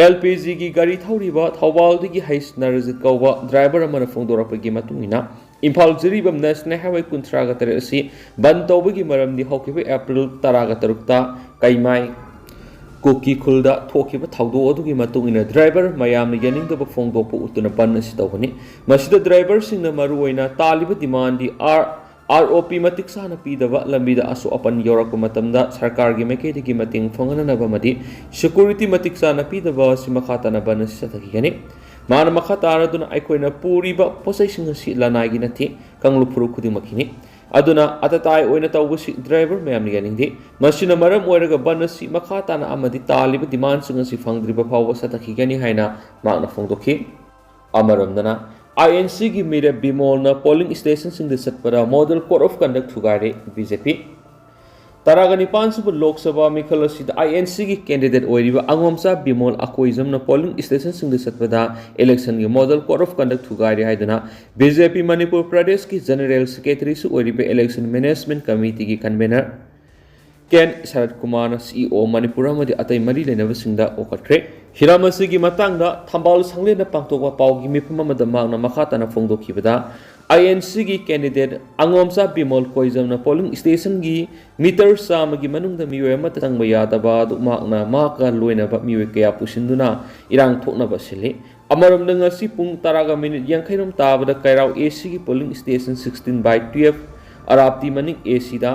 ꯑꯦꯜ ꯄꯤ ꯖꯤꯒꯤ ꯒꯥꯔꯤ ꯊꯧꯔꯤꯕ ꯊꯧꯕꯥꯜꯗꯒꯤ ꯍꯩꯁ ꯅꯔꯖꯤꯠ ꯀꯧꯕ ꯗ꯭ꯔꯥꯏꯚꯔ ꯑꯃꯅ ꯐꯣꯡꯗꯣꯔꯛꯄꯒꯤ ꯃꯇꯨꯡ ꯏꯟꯅ, ꯏꯝꯐꯥꯜ ꯖꯤꯔꯤꯕꯥꯝ ꯅꯦꯁꯅꯦꯜ ꯍꯥꯏꯋꯦ ꯀꯨꯟꯊ꯭ꯔꯥꯒ ꯇꯔꯦꯠ ꯑꯁꯤ ꯕꯟ ꯇꯧꯕꯒꯤ ꯃꯔꯝꯗꯤ ꯍꯧꯈꯤꯕ ꯑꯦꯄ꯭ꯔꯤꯜ ꯇꯔꯥꯒ ꯇꯔꯨꯛꯇ ꯀꯩꯃꯥꯏ ꯀꯨꯀꯤ ꯈꯨꯜꯗ ꯊꯣꯛꯈꯤꯕ ꯊꯧꯗꯣꯛ ꯑꯗꯨꯒꯤ ꯃꯇꯨꯡ ꯏꯟꯅ ꯗ꯭ꯔꯥꯏꯚꯔ ꯃꯌꯥꯝꯅ ꯌꯥꯅꯤꯡꯗꯕ ꯐꯣꯡꯗꯣꯛꯄ ꯎꯠꯇꯨꯅ ꯕꯟ ꯑꯁꯤ ꯇꯧꯕꯅꯤ꯫ ꯃꯁꯤꯗ ꯗ꯭ꯔꯥꯏꯚꯔꯁꯤꯡꯅ ꯃꯔꯨꯑꯣꯏꯅ ꯇꯥꯜꯂꯤꯕ ꯗꯤꯃꯥꯟꯗꯤ ꯑꯥꯔ, ꯑꯥꯔ ꯑꯣ ꯄꯤ ꯃꯇꯤꯛ ꯆꯥꯅ ꯄꯤꯗꯕ, ꯂꯝꯕꯤꯗ ꯑꯁꯣꯛ ꯑꯄꯟ ꯌꯥꯎꯔꯛꯄ ꯃꯇꯝꯗ ꯁꯔꯀꯥꯔꯒꯤ ꯃꯥꯏꯀꯩꯗꯒꯤ ꯃꯇꯦꯡ ꯐꯪꯍꯟꯅꯅꯕ ꯑꯃꯗꯤ ꯁꯦꯀ꯭ꯌꯨꯔꯤꯇꯤ ꯃꯇꯤꯛ ꯆꯥꯅ ꯄꯤꯗꯕ ꯑꯁꯤ ꯃꯈꯥ ꯇꯥꯅ ꯕꯟ ꯑꯁꯤ ꯆꯠꯊꯈꯤꯒꯅꯤ꯫ ꯃꯥꯅ ꯃꯈꯥ ꯇꯥꯔꯗꯨꯅ ꯑꯩꯈꯣꯏꯅ ꯄꯨꯔꯤꯕ ꯄꯣꯠꯆꯩꯁꯤꯡ ꯑꯁꯤ ꯂꯅꯥꯏꯒꯤ ꯅꯠꯇꯦ, ꯀꯥꯡꯂꯨꯞ ꯐꯨꯔꯨꯞ ꯈꯨꯗꯤꯡꯃꯛꯀꯤꯅꯤ꯫ ꯑꯗꯨꯅ ꯑꯇꯇꯥꯏ ꯑꯣꯏꯅ ꯇꯧꯕꯁꯤ ꯗ꯭ꯔꯥꯏꯚꯔ ꯃꯌꯥꯝꯅ ꯌꯥꯅꯤꯡꯗꯦ꯫ ꯃꯁꯤꯅ ꯃꯔꯝ ꯑꯣꯏꯔꯒ ꯕꯟ ꯑꯁꯤ ꯃꯈꯥ ꯇꯥꯅ ꯑꯃꯗꯤ ꯇꯥꯜꯂꯤꯕ ꯗꯤꯃꯥꯟꯁꯤꯡ ꯑꯁꯤ ꯐꯪꯗ꯭ꯔꯤꯕ ꯐꯥꯎꯕ ꯆꯠꯊꯈꯤꯒꯅꯤ ꯍꯥꯏꯅ ꯃꯍꯥꯛꯅ ꯐꯣꯡꯗꯣꯛꯈꯤ꯫ ꯑꯃꯔꯣꯝꯗꯅ, ꯑꯥꯏ ꯑꯦꯟ ꯁꯤꯒꯤ ꯃꯤꯔꯦꯞ ꯕꯤꯃꯣꯜꯅ ꯄꯣꯂꯤꯡ ꯁ꯭ꯇꯦꯁꯟꯁꯤꯡꯗ ꯆꯠꯄꯗ ꯃꯣꯗꯦꯜ ꯀꯣꯗ ꯑꯣꯐ ꯀꯟꯗꯛ ꯊꯨꯒꯥꯏꯔꯦ ꯕꯤ ꯖꯦ ꯄꯤ꯫ ꯇꯔꯥꯒ ꯅꯤꯄꯥꯟ ꯁꯨꯕ ꯂꯣꯛ ꯁꯚꯥ ꯃꯤꯈꯜ ꯑꯁꯤꯗ ꯑꯥꯏ ꯑꯦꯟ ꯁꯤꯒꯤ ꯀꯦꯟꯗꯤꯗꯦꯠ ꯑꯣꯏꯔꯤꯕ ꯑꯉꯣꯝꯆꯥ ꯕꯤꯃꯣꯜ ꯑꯀꯣꯏꯖꯝꯅ ꯄꯣꯂꯤꯡ ꯁ꯭ꯇꯦꯁꯟꯁꯤꯡꯗ ꯆꯠꯄꯗ ꯏꯂꯦꯛꯁꯟꯒꯤ ꯃꯣꯗꯦꯜ ꯀꯣꯗ ꯑꯣꯐ ꯀꯟꯗꯛ ꯊꯨꯒꯥꯏꯔꯦ ꯍꯥꯏꯗꯨꯅ ꯕꯤ ꯖꯦ ꯄꯤ ꯃꯅꯤꯄꯨꯔ ꯄ꯭ꯔꯗꯦꯁꯀꯤ ꯖꯦꯅꯔꯦꯜ ꯁꯦꯀ꯭ꯔꯦꯇꯔꯤꯁꯨ ꯑꯣꯏꯔꯤꯕ ꯏꯂꯦꯛꯁꯟ ꯃꯦꯅꯦꯖꯃꯦꯟꯠ ꯀꯃꯤꯇꯤꯒꯤ ꯀꯟꯚꯦꯅꯔ ꯀꯦꯟ ꯁꯔꯠ ꯀꯨꯃꯥꯔꯅ ꯁꯤ ꯏ ꯑꯣ ꯃꯅꯤꯄꯨꯔ ꯑꯃꯗꯤ ꯑꯇꯩ ꯃꯔꯤ ꯂꯩꯅꯕꯁꯤꯡꯗ ꯋꯥꯀꯠꯈ꯭ꯔꯦ꯫ ꯍꯤꯔꯝ ꯑꯁꯤꯒꯤ ꯃꯇꯥꯡꯗ ꯊꯝꯕꯥꯜ ꯁꯪꯂꯦꯟꯗ ꯄꯥꯡꯊꯣꯛꯄ ꯄꯥꯎꯒꯤ ꯃꯤꯐꯝ ꯑꯃꯗ ꯃꯍꯥꯛꯅ ꯃꯈꯥ ꯇꯥꯅ ꯐꯣꯡꯗꯣꯛꯈꯤꯕꯗ, ꯑꯥꯏ ꯑꯦꯟ ꯁꯤꯒꯤ ꯀꯦꯟꯗꯤꯗꯦꯠ ꯑꯉꯣꯝꯆꯥ ꯕꯤꯃꯣꯜ ꯀꯣꯏꯖꯝꯅ ꯄꯣꯂꯤꯡ ꯁ꯭ꯇꯦꯁꯟꯒꯤ ꯃꯤꯇꯔ ꯆꯥꯝꯃꯒꯤ ꯃꯅꯨꯡꯗ ꯃꯤꯑꯣꯏ ꯑꯃꯠꯇ ꯆꯪꯕ ꯌꯥꯗꯕ ꯑꯗꯨ ꯃꯍꯥꯛꯅ ꯃꯍꯥꯛꯀ ꯂꯣꯏꯅꯕ ꯃꯤꯑꯣꯏ ꯀꯌꯥ ꯄꯨꯁꯤꯟꯗꯨꯅ ꯏꯔꯥꯡ ꯊꯣꯛꯅꯕ ꯁꯤꯜꯂꯤ꯫ ꯑꯃꯔꯣꯝꯗ, ꯉꯁꯤ ꯄꯨꯡ ꯇꯔꯥꯒ ꯃꯤꯅꯤꯠ ꯌꯥꯡꯈꯩꯔꯣꯝ ꯇꯥꯕꯗ ꯀꯩꯔꯥꯎ ꯑꯦ ꯁꯤꯒꯤ polling station sixteen by twelve, ꯑꯔꯥꯞꯇꯤ ꯃꯅꯤꯡ ꯑꯦ ꯁꯤꯗ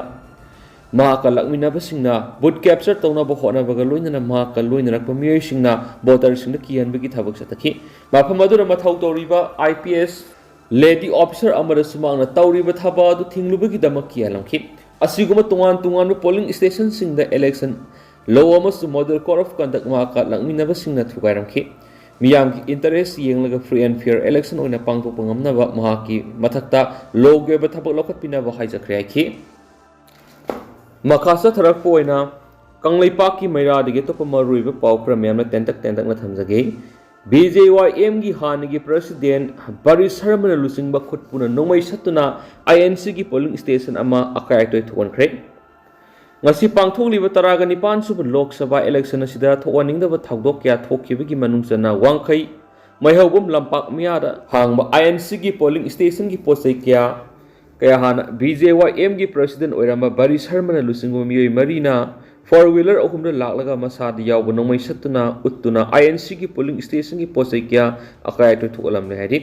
ꯃꯍꯥꯛꯀ ꯂꯥꯛꯃꯤꯟꯅꯕꯁꯤꯡꯅ ꯕꯨꯠ ꯀꯦꯞꯆꯔ ꯇꯧꯅꯕ ꯍꯣꯠꯅꯕꯒ ꯂꯣꯏꯅꯅ ꯃꯍꯥꯛꯀ ꯂꯣꯏꯅꯔꯛꯄ ꯃꯤꯑꯣꯏꯁꯤꯡꯅ ꯚꯣꯇꯔꯁꯤꯡꯗ ꯀꯤꯍꯟꯕꯒꯤ ꯊꯕꯛ ꯆꯠꯊꯈꯤ꯫ ꯃꯐꯝ ꯑꯗꯨꯗ ꯃꯊꯧ ꯇꯧꯔꯤꯕ I P S Lady officer ꯑꯃꯗ ꯁꯨꯃꯥꯡꯅ ꯇꯧꯔꯤꯕ ꯊꯕꯛ ꯑꯗꯨ ꯊꯤꯡꯂꯨꯕꯒꯤꯗꯃꯛ ꯀꯤꯍꯜꯂꯝꯈꯤ꯫ ꯑꯁꯤꯒꯨꯝꯕ ꯇꯣꯉꯥꯟ ꯇꯣꯉꯥꯟꯕ polling stationꯁꯤꯡꯗ election law ꯑꯃꯁꯨꯡ model code of conduct ꯃꯥꯀꯠꯂꯛꯃꯤꯟꯅꯕꯁꯤꯡꯅ ꯊꯨꯒꯥꯏꯔꯝꯈꯤ꯫ ꯃꯤꯌꯥꯝꯒꯤ interest ꯌꯦꯡꯂꯒ free and fair election ꯑꯣꯏꯅ ꯄꯥꯡꯊꯣꯛꯄ ꯉꯝꯅꯕ ꯃꯍꯥꯛꯀꯤ ꯃꯊꯛꯇ lawꯒꯤ ꯑꯣꯏꯕ ꯊꯕꯛ ꯂꯧꯈꯠꯄꯤꯅꯕ ꯍꯥꯏꯖꯈ꯭ꯔꯦ ꯍꯥꯏꯈꯤ꯫ ꯃꯈꯥ ꯆꯠꯊꯔꯛꯄ ꯑꯣꯏꯅ ꯀꯪꯂꯩꯄꯥꯛꯀꯤ ꯃꯩꯔꯥꯗꯒꯤ ꯑꯇꯣꯞꯄ ꯃꯔꯨꯑꯣꯏꯕ ꯄꯥꯎ ꯈꯔ ꯃꯌꯥꯝꯅ ꯇꯦꯟꯇꯛ ꯇꯦꯟꯇꯛꯅ ꯊꯝꯖꯒꯦ꯫ BJYMꯒꯤ ꯍꯥꯟꯅꯒꯤ president ꯕꯔꯤ ꯁꯔꯃꯅ ꯂꯨꯆꯤꯡꯕ ꯈꯨꯠꯄꯨꯅ ꯅꯣꯡꯃꯩ ꯁꯠꯇꯨꯅ INCꯒꯤ polling station ꯑꯃ ꯑꯀꯥꯏ ꯑꯇꯣꯏ ꯊꯣꯛꯍꯟꯈ꯭ꯔꯦ꯫ ꯉꯁꯤ ꯄꯥꯡꯊꯣꯛꯂꯤꯕ ꯇꯔꯥꯒ ꯅꯤꯄꯥꯟ ꯁꯨꯕ ꯂꯣꯛ ꯁꯚꯥ election ꯑꯁꯤꯗ ꯊꯣꯛꯍꯟꯅꯤꯡꯗꯕ ꯊꯧꯗꯣꯛ ꯀꯌꯥ ꯊꯣꯛꯈꯤꯕꯒꯤ ꯃꯅꯨꯡ ꯆꯟꯅ ꯋꯥꯡꯈꯩ ꯃꯩꯍꯧꯕꯝ ꯂꯝꯄꯥꯛ ꯃꯌꯥꯗ ꯍꯥꯡꯕ INCꯒꯤ polling stationꯒꯤ ꯄꯣꯠ ꯆꯩ ꯀꯌꯥ, ꯀꯌꯥ ꯍꯥꯟꯅ BJYMꯒꯤ president ꯑꯣꯏꯔꯝꯕ ꯕꯔꯤ ꯁꯔꯃꯅ ꯂꯨꯆꯤꯡꯕ ꯃꯤꯑꯣꯏ ꯃꯔꯤꯅ four wheeler ꯑꯍꯨꯝꯗ ꯂꯥꯛꯂꯒ ꯃꯁꯥꯗ ꯌꯥꯎꯕ ꯅꯣꯡꯃꯩ ꯁꯠꯇꯨꯅ ꯎꯠꯇꯨꯅ INCꯒꯤ polling stationꯒꯤ ꯄꯣꯠ ꯆꯩ ꯀꯌꯥ ꯑꯀꯥꯏ ꯑꯇꯣꯏ ꯊꯣꯛꯍꯜꯂꯝꯂꯦ ꯍꯥꯏꯔꯤ꯫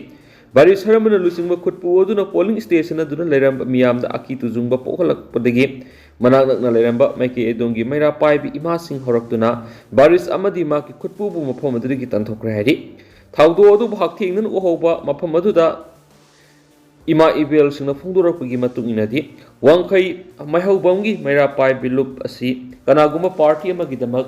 ꯕꯔꯤ ꯁꯔꯃꯅ ꯂꯨꯆꯤꯡꯕ ꯈꯨꯠꯄꯨ ꯑꯗꯨꯅ polling station ꯑꯗꯨꯅ ꯂꯩꯔꯝꯕ ꯃꯤꯌꯥꯝꯗ ꯑꯀꯤ ꯇꯨꯖꯨꯡꯕ ꯄꯣꯛꯍꯜꯂꯛꯄꯗꯒꯤ ꯃꯅꯥꯛ ꯅꯛꯅ ꯂꯩꯔꯝꯕ ꯃꯥꯏꯀꯩ ꯑꯗꯣꯝꯒꯤ ꯃꯩꯔꯥ ꯄꯥꯏꯕꯤ ꯏꯃꯥꯁꯤꯡ ꯍꯧꯔꯛꯇꯨꯅ ꯕꯔꯤꯁ ꯑꯃꯗꯤ ꯃꯍꯥꯛꯀꯤ ꯈꯨꯠꯄꯨꯕꯨ ꯃꯐꯝ ꯑꯗꯨꯗꯒꯤ ꯇꯥꯟꯊꯣꯛꯈ꯭ꯔꯦ ꯍꯥꯏꯔꯤ꯫ ꯊꯧꯗꯣꯛ ꯑꯗꯨꯕꯨ ꯍꯛꯊꯦꯡꯅꯅ ꯎꯍꯧꯕ ꯃꯐꯝ ꯑꯗꯨꯗ ꯏꯃꯥ ꯏꯕꯦꯜꯁꯤꯡꯅ ꯐꯣꯡꯗꯣꯔꯛꯄꯒꯤ ꯃꯇꯨꯡ ꯏꯟꯅꯗꯤ, ꯋꯥꯡꯈꯩ ꯃꯩꯍꯧꯕꯝꯒꯤ ꯃꯩꯔꯥ ꯄꯥꯏꯕꯤ ꯂꯨꯞ ꯑꯁꯤ ꯀꯅꯥꯒꯨꯝꯕ party ꯑꯃꯒꯤꯗꯃꯛ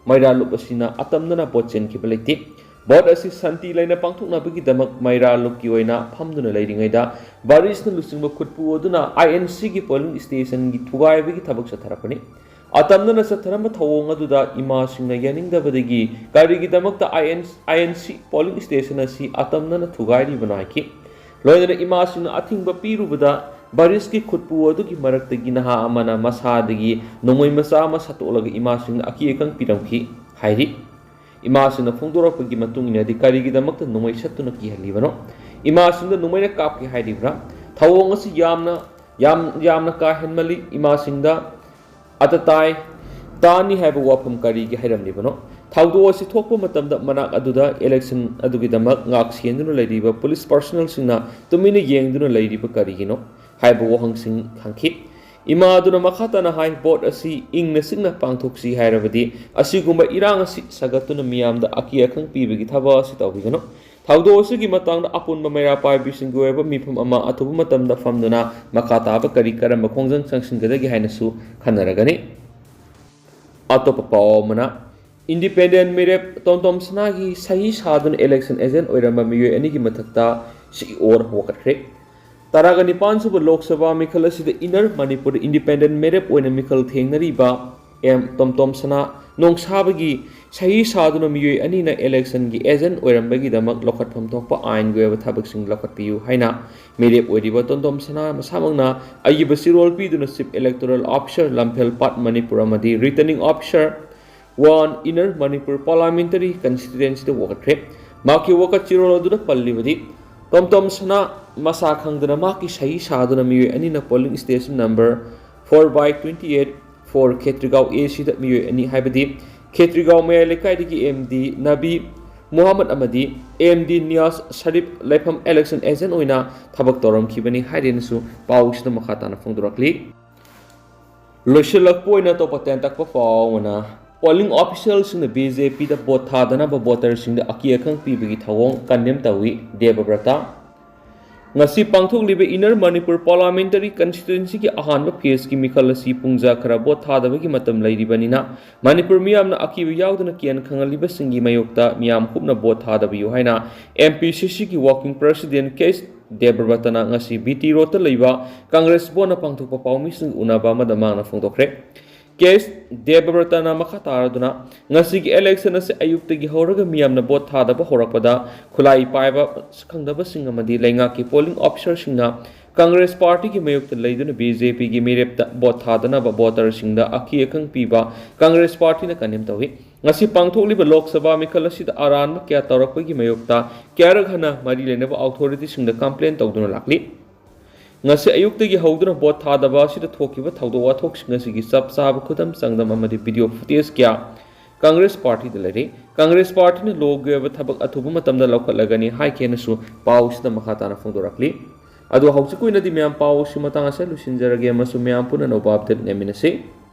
ꯃꯩꯔꯥ ꯂꯨꯞ ꯑꯁꯤꯅ ꯑꯇꯝꯅꯅ ꯚꯣꯠ ꯆꯦꯟꯈꯤꯕ ꯂꯩꯇꯦ꯫ ꯚꯣꯠ ꯑꯁꯤ ꯁꯥꯟꯇꯤ ꯂꯩꯅ ꯄꯥꯡꯊꯣꯛꯅꯕꯒꯤꯗꯃꯛ ꯃꯩꯔꯥ ꯂꯨꯞꯀꯤ ꯑꯣꯏꯅ ꯐꯝꯗꯨꯅ ꯂꯩꯔꯤꯉꯩꯗ ꯕꯔꯤꯁꯅ ꯂꯨꯆꯤꯡꯕ ꯈꯨꯠꯄꯨ ꯑꯗꯨꯅ INCꯒꯤ polling stationꯒꯤ ꯊꯨꯒꯥꯏꯕꯒꯤ ꯊꯕꯛ ꯆꯠꯊꯔꯛꯄꯅꯤ꯫ ꯑꯇꯝꯅꯅ ꯆꯠꯊꯔꯝꯕ ꯊꯧꯑꯣꯡ ꯑꯗꯨꯗ ꯏꯃꯥꯁꯤꯡꯅ ꯌꯥꯅꯤꯡꯗꯕꯗꯒꯤ ꯀꯔꯤꯒꯤꯗꯃꯛꯇ INC polling station ꯑꯁꯤ ꯑꯇꯝꯅꯅ ꯊꯨꯒꯥꯏꯔꯤꯕꯅꯣ ꯍꯥꯏꯈꯤ꯫ ꯂꯣꯏꯅꯅ ꯏꯃꯥꯁꯤꯡꯅ ꯑꯊꯤꯡꯕ ꯄꯤꯔꯨꯕꯗ ꯕꯔꯤꯁꯀꯤ ꯈꯨꯠꯄꯨ ꯑꯗꯨꯒꯤ ꯃꯔꯛꯇꯒꯤ ꯅꯍꯥ ꯑꯃꯅ ꯃꯁꯥꯗꯒꯤ ꯅꯣꯡꯃꯩ ꯃꯆꯥ ꯑꯃ ꯁꯠꯇꯣꯛꯂꯒ ꯏꯃꯥꯁꯤꯡꯅ ꯑꯀꯤ ꯑꯈꯪ ꯄꯤꯔꯝꯈꯤ ꯍꯥꯏꯔꯤ꯫ ꯏꯃꯥꯁꯤꯡꯅ ꯐꯣꯡꯗꯣꯔꯛꯄꯒꯤ ꯃꯇꯨꯡ ꯏꯟꯅꯗꯤ ꯀꯔꯤꯒꯤꯗꯃꯛꯇ ꯅꯣꯡꯃꯩ ꯁꯠꯇꯨꯅ ꯀꯤꯍꯜꯂꯤꯕꯅꯣ? ꯏꯃꯥꯁꯤꯡꯗ ꯅꯣꯡꯃꯩꯅ ꯀꯥꯞꯀꯦ ꯍꯥꯏꯔꯤꯕ꯭ꯔꯥ? ꯊꯧꯑꯣꯡ ꯑꯁꯤ ꯌꯥꯝꯅ, ꯌꯥꯝ, ꯌꯥꯝꯅ ꯀꯥ ꯍꯦꯟꯃꯜꯂꯤ꯫ ꯏꯃꯥꯁꯤꯡꯗ ꯑꯇꯇꯥꯏ ꯇꯥꯅꯤ ꯍꯥꯏꯕ ꯋꯥꯐꯝ ꯀꯔꯤꯒꯤ ꯍꯥꯏꯔꯝꯂꯤꯕꯅꯣ? ꯊꯧꯗꯣꯛ ꯑꯁꯤ ꯊꯣꯛꯄ ꯃꯇꯝꯗ ꯃꯅꯥꯛ ꯑꯗꯨꯗ election ꯑꯗꯨꯒꯤꯗꯃꯛ ꯉꯥꯛ ꯁꯦꯟꯗꯨꯅ ꯂꯩꯔꯤꯕ police personnelꯁꯤꯡꯅ ꯇꯨꯃꯤꯟꯅ ꯌꯦꯡꯗꯨꯅ ꯂꯩꯔꯤꯕ ꯀꯔꯤꯒꯤꯅꯣ ꯍꯥꯏꯕ ꯋꯥꯍꯪꯁꯤꯡ ꯍꯪꯈꯤ꯫ ꯏꯃꯥ ꯑꯗꯨꯅ ꯃꯈꯥ ꯇꯥꯅ ꯍꯥꯏ, ꯚꯣꯠ ꯑꯁꯤ ꯏꯪꯅ ꯆꯤꯛꯅ ꯄꯥꯡꯊꯣꯛꯁꯤ ꯍꯥꯏꯔꯕꯗꯤ ꯑꯁꯤꯒꯨꯝꯕ ꯏꯔꯥꯡ ꯑꯁꯤ ꯁꯥꯒꯠꯇꯨꯅ ꯃꯤꯌꯥꯝꯗ ꯑꯀꯤ ꯑꯈꯪ ꯄꯤꯕꯒꯤ ꯊꯕꯛ ꯑꯁꯤ ꯇꯧꯕꯤꯒꯅꯨ꯫ ꯊꯧꯗꯣꯛ ꯑꯁꯤꯒꯤ ꯃꯇꯥꯡꯗ ꯑꯄꯨꯟꯕ ꯃꯩꯔꯥ ꯄꯥꯏꯕꯤꯁꯤꯡꯒꯤ ꯑꯣꯏꯕ ꯃꯤꯐꯝ ꯑꯃ ꯑꯊꯨꯕ ꯃꯇꯝꯗ ꯐꯝꯗꯨꯅ ꯃꯈꯥ ꯇꯥꯕ ꯀꯔꯤ ꯀꯔꯝꯕ ꯈꯣꯡꯖꯪ ꯆꯪꯁꯤꯟꯒꯗꯒꯦ ꯍꯥꯏꯅꯁꯨ ꯈꯟꯅꯔꯒꯅꯤ꯫ ꯑꯇꯣꯞꯄ ꯄꯥꯎ ꯑꯃꯅ, ꯏꯟꯗꯤꯄꯦꯟꯗꯦꯟ ꯃꯤꯔꯦꯞ ꯇꯣꯝꯇꯣꯝ ꯁꯅꯥꯒꯤ ꯁꯍꯤ ꯁꯥꯗꯨꯅ ꯏꯂꯦꯛꯁꯟ ꯑꯦꯖꯦꯟ ꯑꯣꯏꯔꯝꯕ ꯃꯤꯑꯣꯏ ꯑꯅꯤꯒꯤ ꯃꯊꯛꯇ ꯁꯤꯛ ꯑꯣꯔ ꯋꯥꯀꯠꯈ꯭ꯔꯦ꯫ ꯇꯔꯥꯒ ꯅꯤꯄꯥꯟ ꯁꯨꯕ ꯂꯣꯛ ꯁꯚꯥ ꯃꯤꯈꯜ ꯑꯁꯤꯗ ꯏꯟꯅꯔ ꯃꯅꯤꯄꯨꯔꯗ ꯏꯟꯗꯤꯄꯦꯟꯗꯦꯟ ꯃꯤꯔꯦꯞ ꯑꯣꯏꯅ ꯃꯤꯈꯜ ꯊꯦꯡꯅꯔꯤꯕ ꯑꯦꯝ ꯇꯣꯝꯇꯣꯝ ꯁꯅꯥ ꯅꯣꯡꯁꯥꯕꯒꯤ ꯁꯍꯤ ꯁꯥꯗꯨꯅ ꯃꯤꯑꯣꯏ ꯑꯅꯤꯅ ꯏꯂꯦꯛꯁꯟꯒꯤ ꯑꯦꯖꯦꯟ ꯑꯣꯏꯔꯝꯕꯒꯤꯗꯃꯛ ꯂꯧꯈꯠꯐꯝ ꯊꯣꯛꯄ ꯑꯥꯏꯟꯒꯤ ꯑꯣꯏꯕ ꯊꯕꯛꯁꯤꯡ ꯂꯧꯈꯠꯄꯤꯌꯨ ꯍꯥꯏꯅ ꯃꯤꯔꯦꯞ ꯑꯣꯏꯔꯤꯕ ꯇꯣꯝꯇꯣꯝ ꯁꯅꯥ ꯃꯁꯥꯃꯛꯅ ꯑꯏꯕ ꯆꯦꯔꯣꯜ ꯄꯤꯗꯨꯅ chief electoral officer ꯂꯝꯐꯦꯜ Pat Manipur ꯑꯃꯗꯤ returning officer one inner Manipur parliamentary ꯀꯟꯁꯇꯤꯇ꯭ꯋꯦꯟꯁꯤꯗ ꯋꯥꯀꯠꯈ꯭ꯔꯦ꯫ ꯃꯍꯥꯛꯀꯤ ꯋꯥꯀꯠ ꯆꯦꯔꯣꯜ ꯑꯗꯨꯗ ꯄꯜꯂꯤꯕꯗꯤ, ꯇꯣꯝꯇꯣꯝ ꯁꯅꯥ ꯃꯁꯥ ꯈꯪꯗꯅ ꯃꯍꯥꯛꯀꯤ ꯁꯍꯤ ꯁꯥꯗꯨꯅ ꯃꯤꯑꯣꯏ ꯑꯅꯤꯅ polling station number four by twenty eight four ꯈꯦꯇ꯭ꯔꯤꯒꯥꯎ ꯑꯦ ꯁꯤꯗ ꯃꯤꯑꯣꯏ ꯑꯅꯤ ꯍꯥꯏꯕꯗꯤ ꯈꯦꯇ꯭ꯔꯤꯒꯥꯎ ꯃꯌꯥꯏ ꯂꯩꯀꯥꯏꯗꯒꯤ ꯑꯦꯝ ꯗꯤ ꯅꯕꯤ ꯃꯨꯍꯝꯃꯗ ꯑꯃꯗꯤ ꯑꯦꯝ ꯗꯤ ꯅꯤꯌꯥꯖ ꯁꯔꯤꯐ ꯂꯩꯐꯝ ꯏꯂꯦꯛꯁꯟ ꯑꯦꯖꯦꯟ ꯑꯣꯏꯅ ꯊꯕꯛ ꯇꯧꯔꯝꯈꯤꯕꯅꯤ ꯍꯥꯏꯔꯦꯅꯁꯨ ꯄꯥꯎꯁꯤꯗ ꯃꯈꯥ ꯇꯥꯅ ꯐꯣꯡꯗꯣꯔꯛꯂꯤ꯫ ꯂꯣꯏꯁꯤꯜꯂꯛꯄ ꯑꯣꯏꯅ ꯑꯇꯣꯞꯄ ꯇꯦꯟꯇꯛꯄ ꯄꯥꯎ ꯑꯃꯅ, ꯄꯣꯂꯤꯡ ꯑꯣꯐꯤꯁꯤꯌꯦꯜꯁꯤꯡꯅ ꯕꯤ ꯖꯦ ꯄꯤꯗ ꯚꯣꯠ ꯊꯥꯗꯅꯕ ꯚꯣꯇꯔꯁꯤꯡꯗ ꯑꯀꯤ ꯑꯈꯪ ꯄꯤꯕꯒꯤ ꯊꯧꯑꯣꯡ ꯀꯟꯗꯦꯝ ꯇꯧꯏ, ꯗꯦꯕꯕ꯭ꯔꯇ꯫ ꯉꯁꯤ ꯄꯥꯡꯊꯣꯛꯂꯤꯕ ꯏꯟꯅꯔ ꯃꯅꯤꯄꯨꯔ ꯄꯥꯔꯂꯥꯃꯦꯟꯇꯔꯤ ꯀꯟꯁꯇꯤꯇ꯭ꯋꯦꯟꯁꯤꯒꯤ ꯑꯍꯥꯟꯕ ꯐꯦꯖꯀꯤ ꯃꯤꯈꯜ ꯑꯁꯤ ꯄꯨꯡꯖꯥ ꯈꯔ ꯚꯣꯠ ꯊꯥꯗꯕꯒꯤ ꯃꯇꯝ ꯂꯩꯔꯤꯕꯅꯤꯅ, ꯃꯅꯤꯄꯨꯔ ꯃꯤꯌꯥꯝꯅ ꯑꯀꯤꯕ ꯌꯥꯎꯗꯅ ꯀꯤꯌꯥꯟ ꯈꯪꯍꯜꯂꯤꯕꯁꯤꯡꯒꯤ ꯃꯥꯌꯣꯛꯇ ꯃꯤꯌꯥꯝ ꯀꯨꯞꯅ ꯚꯣꯠ ꯊꯥꯗꯕꯤꯌꯨ ꯍꯥꯏꯅ ꯑꯦꯝ ꯄꯤ ꯁꯤ ꯁꯤꯒꯤ ꯋꯥꯔꯀꯤꯡ ꯄ꯭ꯔꯦꯁꯤꯗꯦꯟ ꯀꯦ ꯑꯦꯁ ꯗꯦꯕꯕ꯭ꯔꯇꯅ ꯉꯁꯤ ꯕꯤ ꯇꯤ ꯔꯣꯗꯇ ꯂꯩꯕ ꯀꯪꯒ꯭ꯔꯦꯁ ꯚꯣꯟꯅ ꯄꯥꯡꯊꯣꯛꯄ ꯄꯥꯎꯃꯤꯁꯤꯡꯒ ꯎꯅꯕ ꯑꯃꯗ ꯃꯍꯥꯛꯅ ꯐꯣꯡꯗꯣꯛꯈ꯭ꯔꯦ꯫ ꯀꯦ ꯑꯦꯁ ꯗꯦꯕꯕ꯭ꯔꯇꯅ ꯃꯈꯥ ꯇꯥꯔꯗꯨꯅ, ꯉꯁꯤꯒꯤ ꯏꯂꯦꯛꯁꯟ ꯑꯁꯤ ꯑꯌꯨꯛꯇꯒꯤ ꯍꯧꯔꯒ ꯃꯤꯌꯥꯝꯅ ꯚꯣꯠ ꯊꯥꯗꯕ ꯍꯧꯔꯛꯄꯗ ꯈꯨꯠꯂꯥꯏ ꯄꯥꯏꯕ ꯈꯪꯗꯕꯁꯤꯡ ꯑꯃꯗꯤ ꯂꯩꯉꯥꯛꯀꯤ ꯄꯣꯂꯤꯡ ꯑꯣꯐꯤꯁꯥꯔꯁꯤꯡꯅ ꯀꯪꯒ꯭ꯔꯦꯁ ꯄꯥꯔꯇꯤꯒꯤ ꯃꯥꯌꯣꯛꯇ ꯂꯩꯗꯨꯅ ꯕꯤ ꯖꯦ ꯄꯤꯒꯤ ꯃꯤꯔꯦꯞꯇ ꯚꯣꯠ ꯊꯥꯗꯅꯕ ꯚꯣꯇꯔꯁꯤꯡꯗ ꯑꯀꯤ ꯑꯈꯪ ꯄꯤꯕ ꯀꯪꯒ꯭ꯔꯦꯁ ꯄꯥꯔꯇꯤꯅ ꯀꯟꯗꯦꯝ ꯇꯧꯏ꯫ ꯉꯁꯤ ꯄꯥꯡꯊꯣꯛꯂꯤꯕ ꯂꯣꯛ ꯁꯚꯥ ꯃꯤꯈꯜ ꯑꯁꯤꯗ ꯑꯔꯥꯟꯕ ꯀꯌꯥ ꯇꯧꯔꯛꯄꯒꯤ ꯃꯥꯌꯣꯛꯇ ꯀꯌꯥꯔꯛ ꯍꯟꯅ ꯃꯔꯤ ꯂꯩꯅꯕ ꯑꯣꯊꯣꯔꯤꯇꯤꯁꯤꯡꯗ ꯀꯝꯄ꯭ꯂꯦꯟ ꯇꯧꯗꯨꯅ ꯂꯥꯛꯂꯤ꯫ ꯉꯁꯤ ꯑꯌꯨꯛꯇꯒꯤ ꯍꯧꯗꯨꯅ ꯚꯣꯠ ꯊꯥꯗꯕ ꯑꯁꯤꯗ ꯊꯣꯛꯈꯤꯕ ꯊꯧꯗꯣꯛ ꯋꯥꯊꯣꯛꯁꯤꯡ ꯑꯁꯤꯒꯤ ꯆꯞ ꯆꯥꯕ ꯈꯨꯗꯝ ꯆꯥꯡꯗꯝ ꯑꯃꯗꯤ ꯚꯤꯗꯤꯑꯣ ꯐꯨꯇꯦꯖ ꯀꯌꯥ ꯀꯪꯒ꯭ꯔꯦꯁ ꯄꯥꯔꯇꯤꯗ ꯂꯩꯔꯤ꯫ ꯀꯪꯒ꯭ꯔꯦꯁ ꯄꯥꯔꯇꯤꯅ ꯂꯣꯒꯤ ꯑꯣꯏꯕ ꯊꯕꯛ ꯑꯊꯨꯕ ꯃꯇꯝꯗ ꯂꯧꯈꯠꯂꯒꯅꯤ ꯍꯥꯏꯈꯤꯅꯁꯨ ꯄꯥꯎꯁꯤꯗ ꯃꯈꯥ ꯇꯥꯅ ꯐꯣꯡꯗꯣꯔꯛꯂꯤ꯫ ꯑꯗꯣ ꯍꯧꯖꯤꯛꯀꯤ ꯑꯣꯏꯅꯗꯤ ꯃꯌꯥꯝ ꯄꯥꯎ ꯑꯁꯤ ꯃꯇꯥꯡ ꯑꯁꯤꯗ ꯂꯣꯏꯁꯤꯟꯖꯔꯒꯦ ꯑꯃꯁꯨꯡ ꯃꯌꯥꯝ ꯄꯨꯟꯅ ꯑꯅꯧꯕ ꯑꯞꯗꯦꯠ ꯉꯥꯏꯃꯤꯟꯅꯁꯤ꯫